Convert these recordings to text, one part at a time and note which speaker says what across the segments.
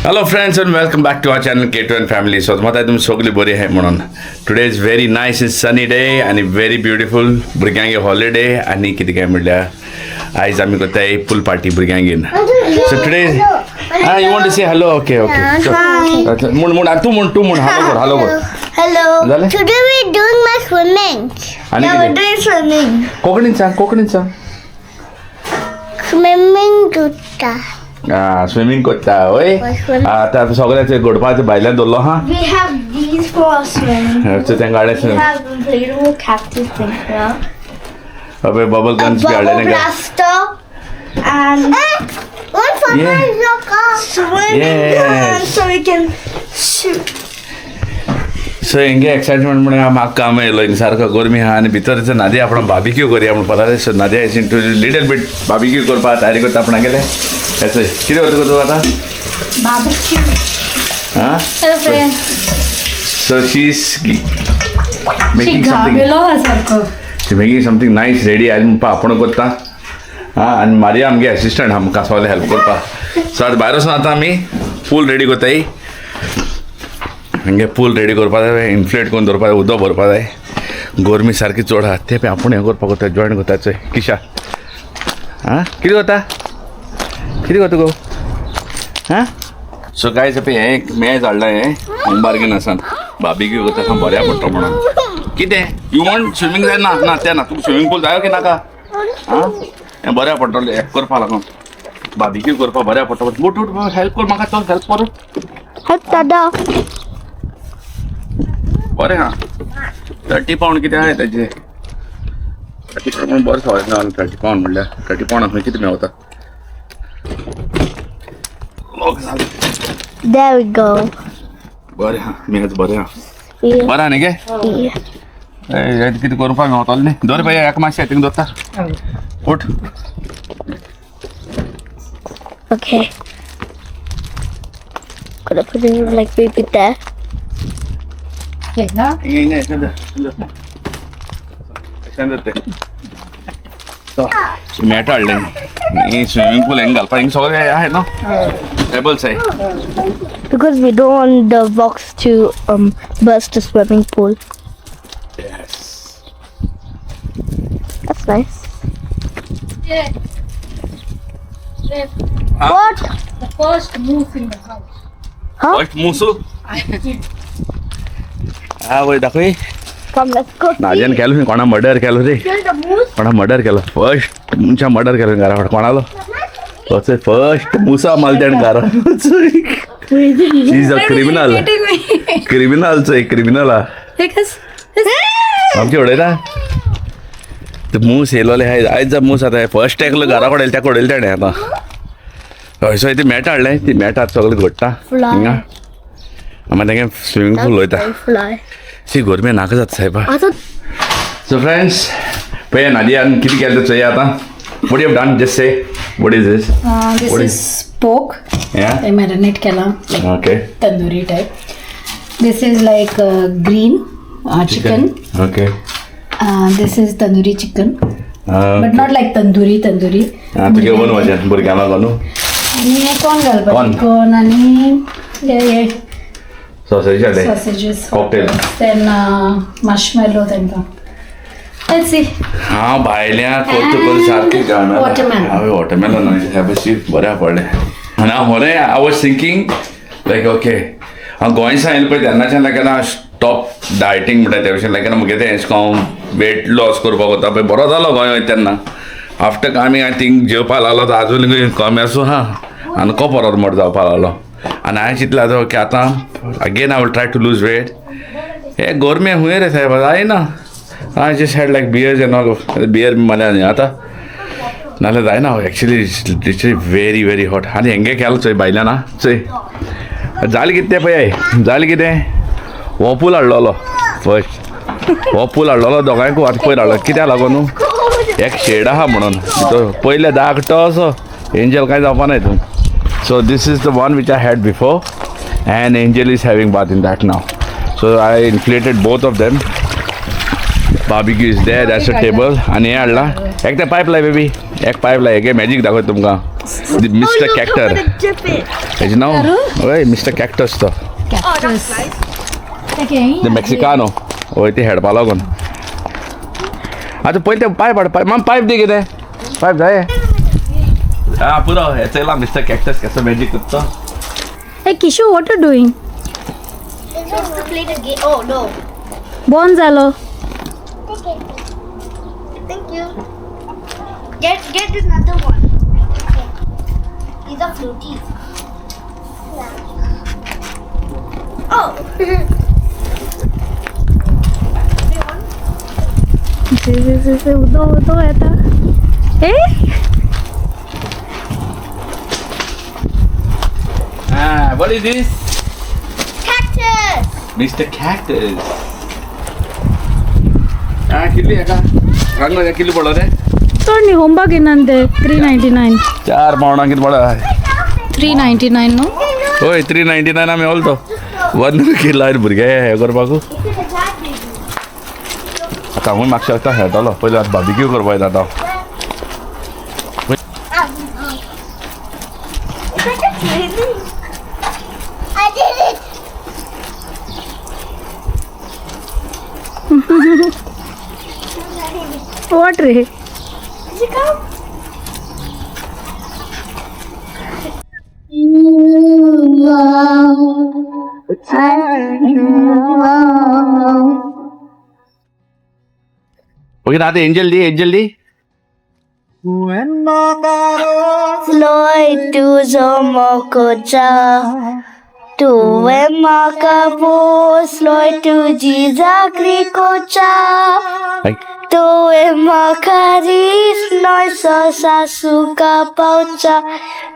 Speaker 1: Hello friends and welcome back to our channel K2 and Family. So म्हाका तुमी सगळी बरी आहाय म्हणून. Today is very nice is sunny day आनी व्हेरी ब्युटिफूल. भुरग्यांगे हॉलिडे आनी कितें काय म्हणल्यार आयज आमी करताय पूल party भुरग्यांगेर. So today you want to say hello? Okay okay. म्हण म्हण तूं म्हण, तूं म्हण. हॅलो कर, हॅलो कर.
Speaker 2: Hello.
Speaker 1: झालं?
Speaker 2: Today we're doing my swimming.
Speaker 1: आणि
Speaker 2: Yeah, we're
Speaker 1: किती?
Speaker 2: Doing swimming.
Speaker 1: कोंकणीन सांग, कोंकणीन सांग.
Speaker 2: Swimming tuta.
Speaker 1: आं, स्विमींग करता वय. आतां सगळ्याचे घडपाचें भायल्यान दवरलो हा.
Speaker 2: We have these for our swimming.
Speaker 1: तेंका
Speaker 2: We
Speaker 1: हाडलें.
Speaker 2: Have inflatable cactus thing here.
Speaker 1: अबे bubble
Speaker 2: A
Speaker 1: guns B
Speaker 2: bubble
Speaker 1: हाडले तेंका.
Speaker 2: Blaster. And one for my locker. Swimming gun so we can shoot.
Speaker 1: So हेंगे एक्सायटमेंट म्हणून म्हाका काम येयलो. हिंगा सारको गरमी आहा आनी भितर नादी आपण बार्बिक्यू करया म्हणून पळयता. So Nadia is into little bit barbecue करपा तयारी करता आपणागेले. हेचो कितें करता गो तूं आतां?
Speaker 3: Barbecue.
Speaker 1: आं.
Speaker 3: Hello friend.
Speaker 1: So she is making something.
Speaker 3: घामेलो सारको.
Speaker 1: She making something nice ready आनी म्हणपा आपूण करता. आं, आनी मारिया आमगे एसिस्टंट आमकां सगळें हेल्प करपा. सो आतां भायर वचून आतां आमी पूल रेडी करताय. हांगे पूल रेडी करपा जाय, इन्फ्लेट करून दवरपा जाय, उदक भरपा जाय. गरमी सारकी चड आहा. ते पळय आपूण हें करपाक वता, जॉयन करता चोय किशा. आं, कितें करता, कितें करता गो? आं, सो गायज, पळय हें एक मॅच हाडलां. हें होमबार्गेन आसा, बार्बिक्यू करता सामकें बऱ्या पडटा म्हणून. कितें you want swimming जाय? ना ना, तें ना. तुका स्विमींग पूल जायो की नाका? आं, हें बऱ्या पडटलें. हें करपा लागून बार्बिक्यू करपा बऱ्या पडटा. उठ उठ, हेल्प कर म्हाका, चल हेल्प करूं.
Speaker 2: Help Dada.
Speaker 1: बरें हा, 30 पावंड कितें आहा तेजे. 30 पावंड बरें सवाय ना. 30 पावंड म्हणल्यार 30 पावंड खंय कितें मेवता लोक जालें.
Speaker 2: There we go.
Speaker 1: बरें हा, मेज बरें हा.
Speaker 2: Yeah.
Speaker 1: बरें आहा न्ही गे?
Speaker 2: Yeah.
Speaker 1: ए, कितें करपाक मेवतलें न्ही. दवर पळय एक मातशें थिंगा दवरता. उठ.
Speaker 2: Okay. Gonna put it like maybe there.
Speaker 3: ना.
Speaker 1: हिंगा हिंगा, अशें दवर, अशें दवर तें. मॅट हाडलें. ही स्विमींग पूल हिंगा घालपाक. हिंगा सगळें आहाय न्हू, टेबल्स आहाय.
Speaker 2: Because we don't want the rocks to burst the swimming pool.
Speaker 1: Yes.
Speaker 2: That's nice.
Speaker 3: Yeah.
Speaker 2: What?
Speaker 3: The first moose in the house.
Speaker 2: Huh?
Speaker 1: First मुसू हा वय दाखय.
Speaker 2: Come, let's go.
Speaker 1: नाज्यान केलो कोणा मर्डर केलो रे?
Speaker 2: Kill the moose.
Speaker 1: कोणा murder केलो? First मनशा मर्डर केलो घरा कडेन कोणालो? फर्स्ट मुसा मारले तेणें घरा. Is a criminal, criminal चोय, क्रिमिनल हा. आमचे उडयता ते मूस येयलोले हाय. आयज मूस आतां फर्स्ट एकलो घरा कडेन तेका उडयले तेणें. आतां हय. सो ती मॅट हाडलें, ती मॅटार सगळें घडटा हिंगा. मागीर तेंगे स्विमींग पूल वयता.
Speaker 2: Fly.
Speaker 1: शी, गरमे नाका जाता सायबा.
Speaker 2: I thought
Speaker 1: so friends, पळय नादियान कितें केलें तें चोया आतां. What you have done? Just say, what is this?
Speaker 3: This
Speaker 1: What
Speaker 3: is pork. ते marinate केला like tandoori type. This is like green chicken. This is tandoori chicken. But not like tandoori tandoori.
Speaker 1: तुगे own वचन भुरग्यांक लागून न्हू.
Speaker 3: आनी हे corn
Speaker 1: Corn.
Speaker 3: घालपाचें, कॉर्न आनी हे हे
Speaker 1: सॉसेज हाडले.
Speaker 3: Sausages.
Speaker 1: Cocktail.
Speaker 3: Then marshmallow तांकां. Let's see.
Speaker 1: हांव भायल्या करता करून सारकें जाणा.
Speaker 3: Watermelon.
Speaker 1: हांवें वॉटरमेलन ह्या बशी बऱ्या पडलें. आनी हांव होरे, I was thinking like, okay, हांव गोंयसान येयलें पळय तेन्नाच्यान लायक हांव स्टॉप डायटींग म्हणटा त्या भशेन. लायक मुगे तें एशें हांव वेट लॉस करपाक वता पळय, बरो जालो गोंय वयता तेन्ना. आफ्टर आमी I think जेवपा लागलो तो आजून कमी आसूं हा आनी को परत मोटो जावपा लागलो. आनी हांवें चिंतलें आतां ओके, आतां again I will try to lose weight. हे गोरमे हुंय रे सायबा, जायना. I just had like beers and all, beer बी मारल्या न्ही आतां, नाल्यार जायना. Actually it's very very hot. आनी हेंगे केलां चोय भायल्यान. आं, चोय जालें कितें तें पळय, जालें कितें. हो पूल हाडलोलो फर्स्ट, हो पूल हाडलोलो दोगांयकू. आतां पयर हाडलो कित्याक लागून न्हू, एक शेड आहा म्हणून. तो पयले धाकटो असो एंजल कांय जावपा ना हितून. So this is the one which I had before and Angel is having bath in that now. So I inflated both of them. Barbecue is there, that's a table. आनी हें हाडला एक तें पायप लाय बेबी. एक pipe लाय एक magic दाखय तुमकां. मिस्टर कॅक्टर हेजें नांव. हय, मिस्टर कॅक्टस तो.
Speaker 3: कॅक्टस.
Speaker 1: ते मेक्सिकानो. हय, ते हेडपा लागून. आतां पयलीं ते पायप हाड. पायप माम, पायप दी. कितें पायप जाय? आं, पुरो. हे चयला मिस्टर कॅक्टस कसो मॅजीक करता.
Speaker 3: Hey Kishu, what you doing?
Speaker 2: Supposed to play the game. Oh no.
Speaker 3: बंद जालो.
Speaker 2: Thank you. Get another one. Okay. These are floaties. Yeah. Oh.
Speaker 3: उदो उदो येता. ए.
Speaker 1: Ah, what is this?
Speaker 2: Cactus.
Speaker 1: Mr. Cactus. Ah, कितली हेका? रंग कितली पडलो रे?
Speaker 3: चड न्ही, होमबाग येनान ते 399.
Speaker 1: 4 पावंडां कितें पडला?
Speaker 3: 399 न्हू?
Speaker 1: हय, 399 आमी मेवलो तो 1 किलो. भुरगे हें करपाक आतां हांवूय मागशे आतां खेळटलो. पयलीं आतां बार्बिक्यू करपाक येता आतां.
Speaker 2: It's like a training. I did it.
Speaker 3: What रे?
Speaker 2: Did you come?
Speaker 1: Okay, आतां एंजल दी, एंजल दी.
Speaker 2: Floyd तुजो मोकोचा तुवें म्हाका पोसलोय तुजी जागरी कोचा. तुवें म्हाका दिसलोय ससा सुका पावचा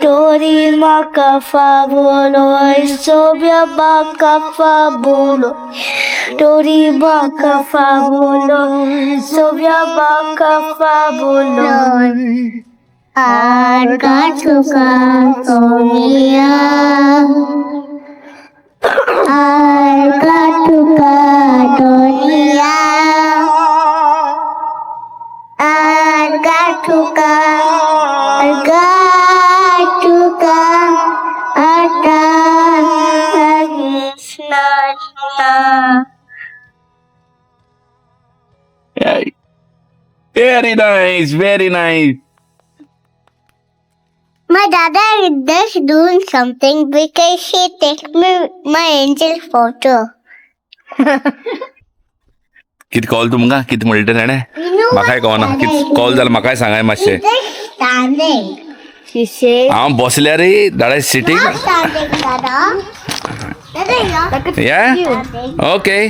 Speaker 2: तोरी म्हाका फावलोय सोब्या म्हाका फावलोय तोरी म्हाका फावलोय सोब्या म्हाका फावलोय. Arka Sonia. Arka Dunia. Arka tuka Arka tuka Arka Krishna.
Speaker 1: Very nice, very nice.
Speaker 2: My dada is just doing something because he take me my angel photo.
Speaker 1: कितें कॉल तुमकां? कितें म्हणटा ताणें? म्हाकाय कळना कितें कॉल जाल्यार म्हाकाय सांगाय मातशें.
Speaker 2: Just standing. She said.
Speaker 1: हांव बसल्यार दादा sitting.
Speaker 2: Not standing, Dada. Dada, you're
Speaker 1: yeah.
Speaker 2: Standing.
Speaker 1: Okay.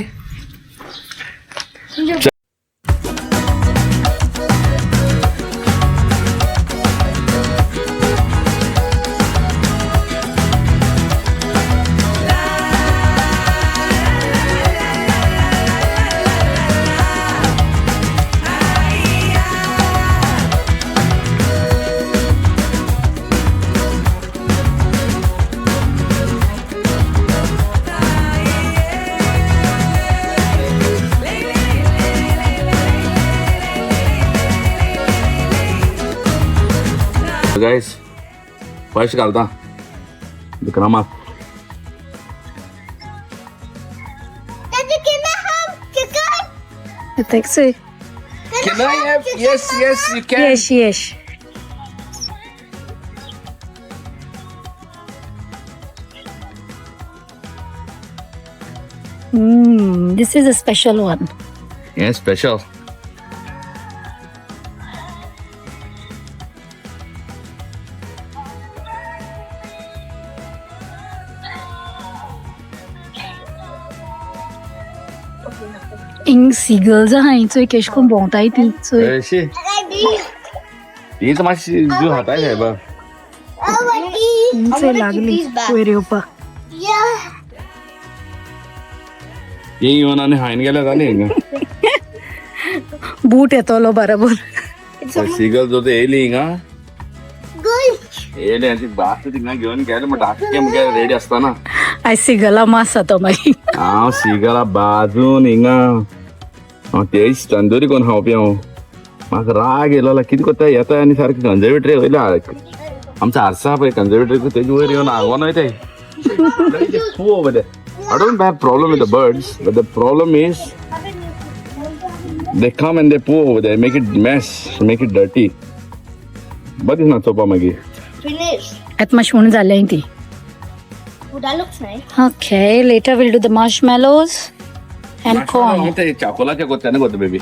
Speaker 1: Guys, first घालता विक्रमात.
Speaker 2: Dada, can I have chicken?
Speaker 3: Thanks.
Speaker 1: Can I have? Yes, yes, you can.
Speaker 3: Yes. This is a special one.
Speaker 1: Yeah, special.
Speaker 3: हिंग seagulls आहा, चोय केश कोण भोंवताय ती चोय.
Speaker 1: अशी हीच मातशी जीव हाताय साहेबा.
Speaker 2: I want these.
Speaker 3: चोय लागली वयर येवपाक.
Speaker 2: Yeah.
Speaker 1: ही येवन आनी हायन गेल्या जाली हिंगा.
Speaker 3: बूट येतलो बरोबर.
Speaker 1: सिगल जो ते येयली हिंगा.
Speaker 2: Good.
Speaker 1: येयली आनी ती भात थिंगा घेवन गेले म्हणटा आख्खे मुगे रेडी आसतना.
Speaker 3: आयज सिगला मास जाता मागीर.
Speaker 1: हांव सिगला बाजून हिंगा हांव तेच तंदुरी करून खावपी हांव. म्हाका राग येयलो कितें करता येता आनी सारकें कन्जर्वेटरी वयल्या आमचो आरसा पळय कन्जर्वेटरी तेजे वयर येवन आगोन वयताय. Over there. I don't have problem with the birds, but the problem is they come and they poo over there, make it mess, make it dirty. बरें दिसना चोवपा मागीर.
Speaker 2: Finish.
Speaker 3: आतां मातशें उणें जालें ती.
Speaker 2: Oh, that looks nice.
Speaker 3: Okay, later we'll do the marshmallows and corn.
Speaker 1: ते चाकोलाचे करता न्ही करता बेबी.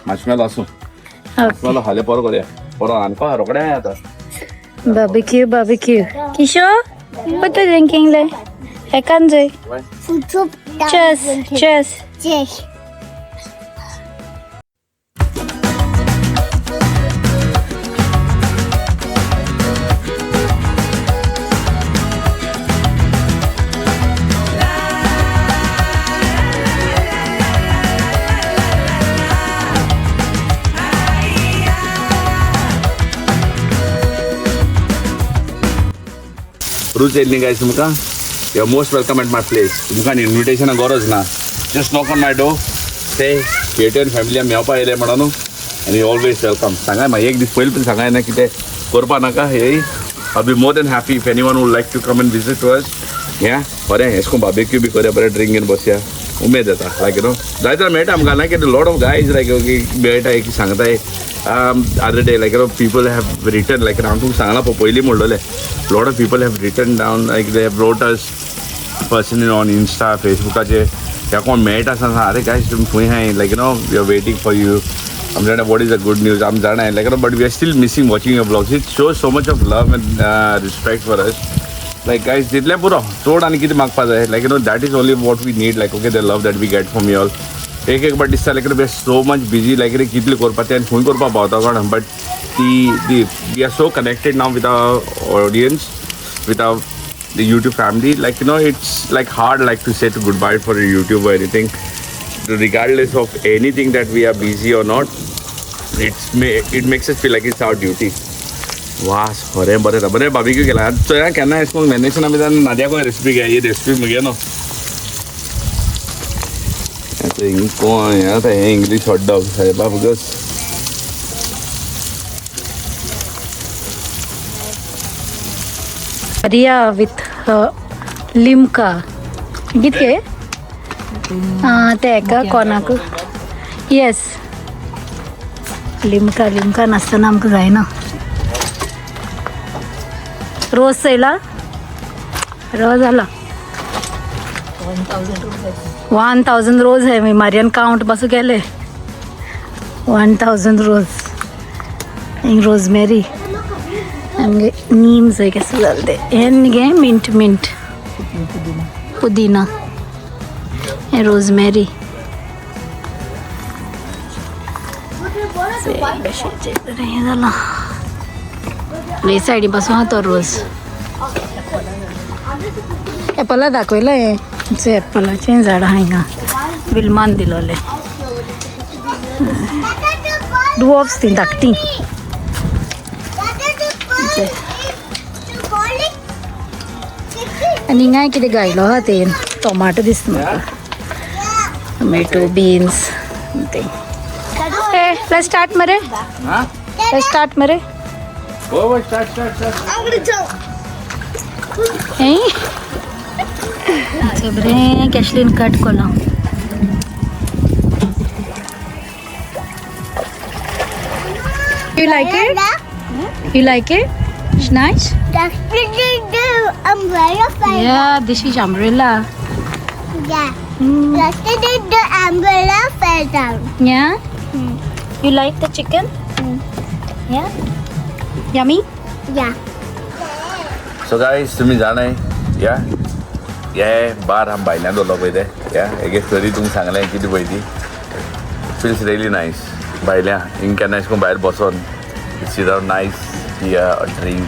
Speaker 1: मार्शमेलो आसूं. मार्शमेलो हाले पोरो करया. पोरो आनपा रोखडे आतां.
Speaker 3: Barbecue, barbecue. Kishore, what you drinking le? Ekanjay. Cheers, cheers.
Speaker 2: Cheers.
Speaker 1: रूच येयली गायज तुमकां. You are most welcome at my place. तुमकां इन्विटेशना गरज ना. Just knock on my door, say ketone family मेळपा येयले म्हणून न्हू आनी ऑलवेज welcome. सांगाय मागीर एक दीस पयलीं पण सांगाय ना कितें करपा नाका हे. I be more than happy if anyone would like to come and visit to us. या बरें हें करून बार्बेक्यू बी करया, बरें ड्रिंक घेवन बसया, उमेद येता. लायक you know जायते जाणां मेळटा आमकां लायक लॉट ऑफ गायज लायक मेळटा की सांगताय other day like you know people have written like हांव तुमकां सांगलां पळय पयलीं म्हणलेलें lot of people have written down like they have wrote us personally on Insta फेसबुकाचेर ह्या कोण मेळटा आसतना अरे गायज तुमी खंय आहाय like you know we are waiting for you. आम जाणा what is a good news आम जाणा like you know but we are still missing watching your vlogs. It shows so much of love and respect for us. Like guys तितलें पुरो चड आनी कितें मागपा जाय like you know that is only what we need like okay the love that we get from you all. एक एक bar दिसता like we are so much busy like रे कितलें करपा तें आनी खंय करपा पावता कोण बट ती ती we are so connected now with our audience with our the YouTube family. Like you know, it's like hard like to say to goodbye for a YouTube or anything. Regardless of anything that we are busy or not, it makes us feel like it's our duty. वास बरें बरें बरें barbecue केला चोया केन्ना अशें करून marination आमी जावन नाद्याको रेसिपी घे ही रेसिपी मुगे न्हू. आतां हिंग कोण हें आतां हें इंग्लीश हॉट डॉग सायबा फुगस.
Speaker 3: Riya with Limca. कितके आं ते हेका कोणाक येस लिमका लिमका नासतना आमकां जायना. रोज चयला रोज जाला 1000 रोज आहे मी मारियन काउंट पासून केले 1000 रोज. रोजमेरी आमगे नीम जाय कसं जालें तें हें गे मिंट मिंट पुदिना हें रोजमेरी हें जालां हे सायडी पासून आहा तो रोज. एपला दाखयलां हें आमचें एप्पलाचें झाड आहा हिंगा विल्मान दिलोलें ड्वॉफ्स तीं धाकटीं. आनी हिंगाय कितें घायलो आहा तें टोमाटो दिसता म्हाका टोमॅटो बीन्स ते. Let's start मरे, let's start मरे.
Speaker 1: Start start start.
Speaker 2: I'm gonna jump.
Speaker 3: हे बरें कॅशलीन कट कोला. You like it? You like it? It's nice?
Speaker 2: That's the umbrella fell.
Speaker 3: Yeah, this is umbrella.
Speaker 2: Yeah. Yesterday the umbrella fell down.
Speaker 3: Yeah? You like the chicken? Yeah? Yummy?
Speaker 2: Yeah.
Speaker 1: So guys, तुम्ही जाणाय या हे bar आम भायल्यान दवरलो पळय ते या एक स्टोरी तुमकां सांगलें कितें पळय ती फिल्स रियली नायस. भायल्या हिंग केन्ना अशें करून भायर बसोन sit down nice या ड्रिंक.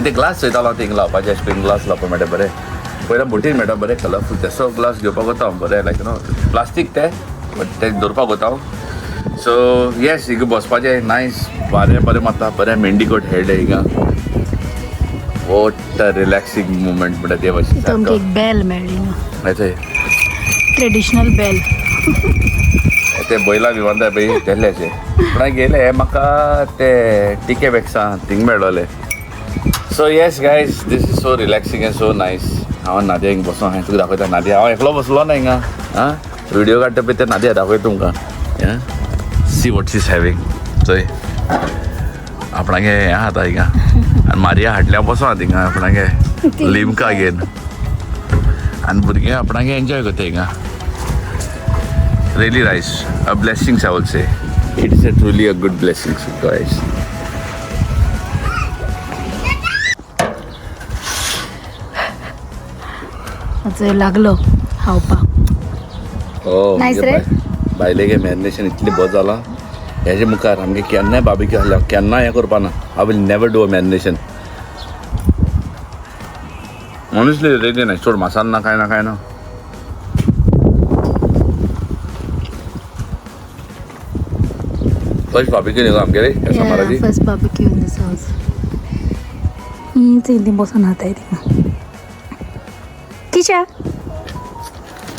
Speaker 1: ते ग्लास चोयतालो हांव थिंग लावपाचें अशें करून ग्लास लावपाक मेळटा बरें पयल्या बोटीन मेळटा बरें कलरफूल तेसो ग्लास घेवपाक वता हांव बरें लायक न्हू प्लास्टीक ते बट ते दवरपाक वता हांव. सो येस हिंगा बसपाचें नायस बरें बरें मारता बरें मेंडिकोट हेड हिंगा. What a relaxing moment म्हणटा ते भशेन.
Speaker 3: आमकां एक बेल मेळ्ळी न्हू
Speaker 1: अशें
Speaker 3: ट्रेडिशनल बेल.
Speaker 1: ते बैला बी बांदता पळय तेल्ल्याचे पूण गेले म्हाका ते टिके बॅग्सां thing मेळ्ळोले. So yes guys, this is so relaxing and so nice. हांव नाद्या हिंग बसोन हांवें तुका दाखयता. नाद्या हांव एकलो बसलो ना हिंगा. आं व्हिडिओ काडटा पळय ते नाद्या दाखयता तुमकां. See what is having. चोय आपणागे हें खाता हिंगा आनी मारिया हाडल्या बसोन थिंगा आपणागे लिमका घेवन आनी भुरगे आपणागे एन्जॉय करता हिंगा. Really nice, a blessings I will say. It is a truly a good blessings guys.
Speaker 3: लागलो खावपाक.
Speaker 1: Oh,
Speaker 3: Nice रे?
Speaker 1: बायलेगे मॅरिनेशन इतलें बरें जालां. हेजे मुखार आमगे केन्नाय बार्बेक्यू आहल्यार केन्नाय हें करपा ना. I will never do a marination honestly. Really nice. चड मसाला ना कांय ना कांय ना. फर्स्ट बार्बेक्यू न्ही गो आमगेले ह्या समाराची.
Speaker 3: First barbecue in this house. ही ती बसून हाताय थिंगा. Tisha,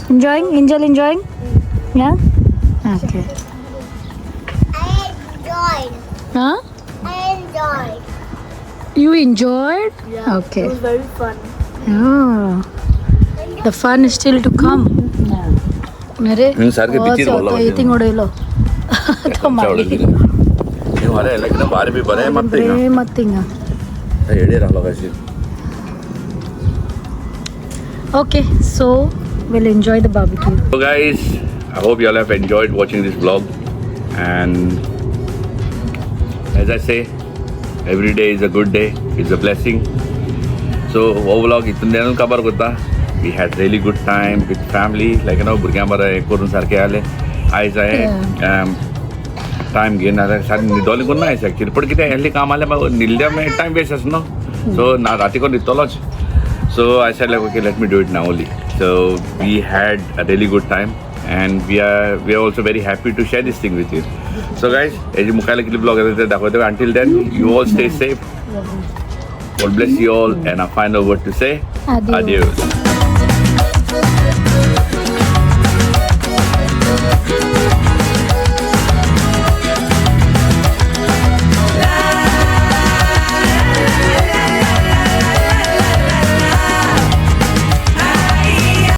Speaker 3: enjoying? Angel enjoying? Yeah? Okay.
Speaker 2: I enjoyed.
Speaker 3: Huh?
Speaker 2: I enjoyed.
Speaker 3: You enjoyed?
Speaker 2: Yeah.
Speaker 3: Okay.
Speaker 2: It was very fun.
Speaker 3: Oh. The fun is still to come. अरे
Speaker 1: सारखे बिचीर भरलो.
Speaker 3: Eating उडयलो तो मागीर.
Speaker 1: बरें लायक वारें बी बरें मारता हिंगा.
Speaker 3: बरें मात थिंगा.
Speaker 1: येडे रावलो कशी.
Speaker 3: Okay, so we'll enjoy the barbecue.
Speaker 1: So guys, I hope you all have enjoyed watching this vlog, and as I say, every day is a good day, it's a blessing. So हो vlog इतून काबार करता. We had really good time with family, like you know, भुरग्यां बरें करून सारकें जालें. आयज हांवें टायम घेवन नाजाल्यार सारकें न्हिदोलें करून आयज एक्चुअली, पूण कितें इतलें काम आसलें मागीर न्हिदल्यार मागीर टायम वेस्ट आसा न्हू. सो ना राती करून न्हिदतलोच. So I said like, okay, let me do it now only. So we had a really good time and we are also very happy to share this thing with you. So guys, हेजे मुखार कितले blog येता ते दाखयता. Until then, you all stay safe. God bless you all, and our final word to say,
Speaker 3: Adios.
Speaker 1: Adios.